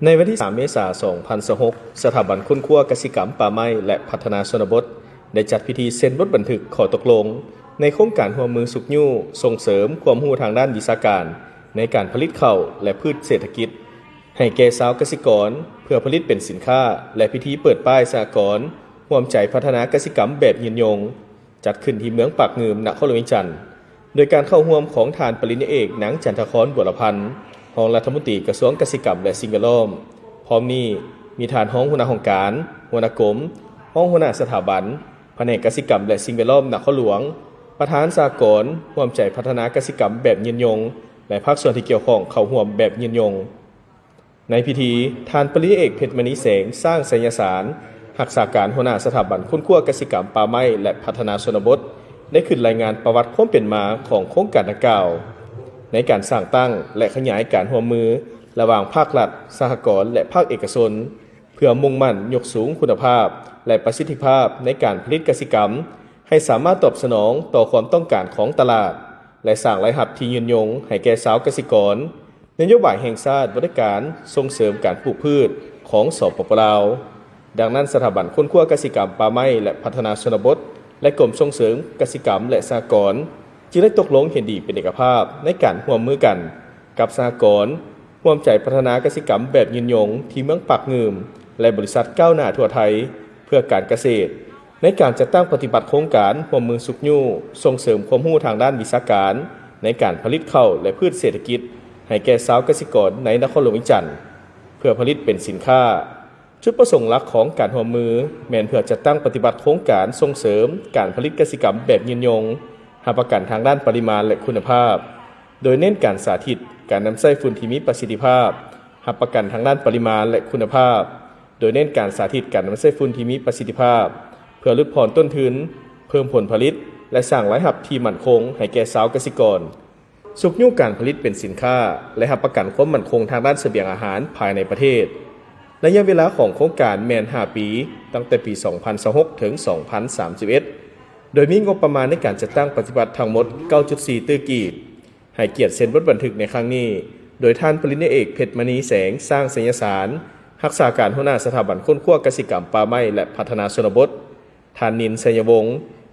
ໃນວັນທີສາມ ເມສາ ສອງພັນຊາວຫົກ ສະຖາບັນຄົ້ນຄວ້າກະສິກຳ, ປ່າໄມ້ ແລະ ພັດທະນາຊົນນະບົດ ໄດ້ຈັດພິທີເຊັນບົດບັນທຶກຂໍ້ຕົກລົງ ໃນໂຄງການຮ່ວມມືຊຸກຍູ້ສົ່ງເສີມຄວາມຮູ້ທາງດ້ານວິຊາການ ໃນການຜະລິດເຂົ້າ ແລະ ພືດເສດຖະກິດ ໃຫ້ແກ່ຊາວກະສິກອນ ເພື່ອຜະລິດເປັນສິນຄ້າ ແລະ ພິທີເປີດປ້າຍສະຫະກອນຮ່ວມໃຈພັດທະນາກະສິກຳແບບຍືນຍົງ ຈັດຂຶ້ນທີ່ເມືອງປາກງື່ມ ນະຄອນຫຼວງວຽງຈັນ ໂດຍການເຂົ້າຮ່ວມຂອງທ່ານປະລິນຍາເອກ ນາງ ຈັນທະຄອນ ບົວລະພັນ ຮອງລັດຖະມົນຕີກະຊວງກະສິກຳ ແລະ ສິ່ງແວດລ້ອມ. ພ້ອມນີ້ ມີທ່ານຮອງຫົວໜ້າຫ້ອງການ, ຫົວໜ້າກົມ, ຮອງຫົວໜ້າສະຖາບັນ, ພະແນກກະສິກຳ ແລະ ສິ່ງແວດລ້ອມນະຄອນຫຼວງ, ປະທານສະຫະກອນຮ່ວມໃຈພັດທະນາກະສິກຳແບບຍືນຍົງ ແລະ ພາກສ່ວນທີ່ກ່ຽວຂ້ອງເຂົ້າຮ່ວມແບບຍືນຍົງ. ໃນພິທີ, ທ່ານປະລິນຍາເອກ ເພັດມະນີແສງ ຊ້າງໄຊຍະສານ ຮັກສາການຫົວໜ້າສະຖາບັນຄົ້ນຄວ້າກະສິກຳ, ປ່າໄມ້ ແລະ ພັດທະນາຊົນນະບົດ ໄດ້ຂຶ້ນລາຍງານປະຫວັດຄວາມເປັນມາຂອງໂຄງການດັ່ງກ່າວ, ໃນການສ້າງຕັ້ງ ແລະ ຂະຫຍາຍການຮ່ວມມືລະຫວ່າງພາກລັດ, ສະຫະກອນ ແລະ ພາກເອກະຊົນ ເພື່ອມຸ່ງໝັ້ນຍົກສູງຄຸນນະພາບ ແລະ ປະສິດທິພາບໃນການຜະລິດກະສິກຳ ໃຫ້ສາມາດຕອບສະໜອງຕໍ່ຄວາມຕ້ອງການຂອງຕະຫຼາດ ແລະ ສ້າງລາຍຮັບທີ່ຍືນຍົງໃຫ້ແກ່ຊາວກະສິກອນ. ນະໂຍບາຍແຫ່ງຊາດບໍລິການສົ່ງເສີມການປູກພືດຂອງ ສປປ ລາວ. ດັ່ງນັ້ນ, ສະຖາບັນຄົ້ນຄວ້າກະສິກຳ, ປ່າໄມ້ ແລະ ພັດທະນາຊົນນະບົດ ແລະ ກົມສົ່ງເສີມກະສິກຳ ແລະ ສະຫະກອນ ຈຶ່ງໄດ້ຕົກລົງເຫັນດີເປັນເອກະພາບໃນການຮ່ວມມືກັນກັບສະຫະກອນ ຮ່ວມໃຈພັດທະນາກະສິກຳແບບຍືນຍົງທີ່ເມືອງປາກງື່ມ ແລະ ບໍລິສັດກ້າວໜ້າທົ່ວໄທເພື່ອການກະເສດ ໃນການຈັດຕັ້ງປະຕິບັດໂຄງການຮ່ວມມືຊຸກຍູ້ສົ່ງເສີມຄວາມຮູ້ທາງດ້ານວິຊາການ ໃນການຜະລິດເຂົ້າ ແລະ ພືດເສດຖະກິດ ໃຫ້ແກ່ຊາວກະສິກອນໃນນະຄອນຫຼວງວຽງຈັນ ເພື່ອຜະລິດເປັນສິນຄ້າ. ຈຸດປະສົງຫຼັກຂອງການຮ່ວມມື ແມ່ນເພື່ອຈັດຕັ້ງປະຕິບັດໂຄງການສົ່ງເສີມການຜະລິດກະສິກຳແບບຍືນຍົງ, ຮັບປະກັນທາງດ້ານປະລິມານ ແລະ ຄຸນນະພາບ, ໂດຍເນັ້ນການສາທິດການນຳໃຊ້ຝຸ່ນທີ່ມີປະສິດທິພາບ, ຮັບປະກັນທາງດ້ານປະລິມານ ແລະ ຄຸນນະພາບ, ໂດຍເນັ້ນການສາທິດການນຳໃຊ້ຝຸ່ນທີ່ມີປະສິດທິພາບ ເພື່ອຫຼຸດຜ່ອນຕົ້ນທຶນ, ເພີ່ມຜົນຜະລິດ ແລະ ສ້າງລາຍຮັບທີ່ໝັ້ນຄົງໃຫ້ແກ່ຊາວກະສິກອນ. ຊຸກຍູ້ການຜະລິດເປັນສິນຄ້າ ແລະ ຮັບປະກັນຄວາມໝັ້ນຄົງທາງດ້ານສະບຽງອາຫານພາຍໃນປະເທດ. ໄລຍະເວລາຂອງໂຄງການແມ່ນຫ້າປີ, ຕັ້ງແຕ່ປີສອງພັນຊາວຫົກ ເຖິງ ສອງພັນສາມສິບເອັດ ໂດຍມີງົບປະມານໃນການຈັດຕັ້ງປະຕິບັດທັງໝົດ ເກົ້າຈຸດສີ່ຕື້ກີບ. ໃຫ້ກຽດເຊັນບົດບັນທຶກໃນຄັ້ງນີ້ ໂດຍທ່ານປະລິນຍາເອກ ເພັດມະນີແສງ ຊ້າງໄຊຍະສານ ຮັກສາການຫົວໜ້າສະຖາບັນຄົ້ນຄວ້າກະສິກຳ, ປ່າໄມ້ ແລະ ພັດທະນາຊົນນະບົດ, ທ່ານ ນິນ ໄຊຍະວົງ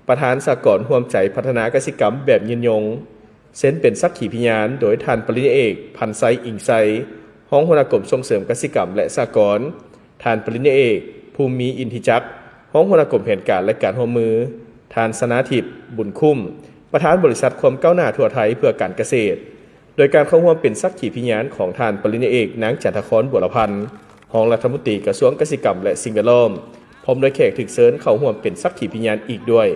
ປະທານສະຫະກອນຮ່ວມໃຈພັດທະນາກະສິກຳແບບຍືນຍົງ, ເຊັນເປັນສັກຂີພະຍານໂດຍທ່ານປະລິນຍາເອກ ພັນໄຊ ອິງໄຊ ຮອງຫົວໜ້າກົມສົ່ງເສີມກະສິກຳ ແລະ ສະຫະກອນ, ທ່ານປະລິນຍາເອກ ພູມມີ ອິນທິຈັກ ຮອງຫົວໜ້າກົມແຜນການ ແລະ ການຮ່ວມມື, ທ່ານ ຊະນາທິບ ບຸນຄຸ້ມ ປະທານບໍລິສັດຄວາມກ້າວໜ້າທົ່ວໄທເພື່ອການກະເສດ. ໂດຍການເຂົ້າຮ່ວມເປັນສັກຂີພະຍານຂອງທ່ານປະລິນຍາເອກ ນາງ ຈັນທະຄອນ ບົວລະພັນ ຮອງລັດຖະມົນຕີກະຊວງກະສິກຳ ແລະ ສິ່ງແວດລ້ອມ ພ້ອມດ້ວຍແຂກຖືກເຊີນເຂົ້າຮ່ວມເປັນສັກຂີພະຍານອີກດ້ວຍ.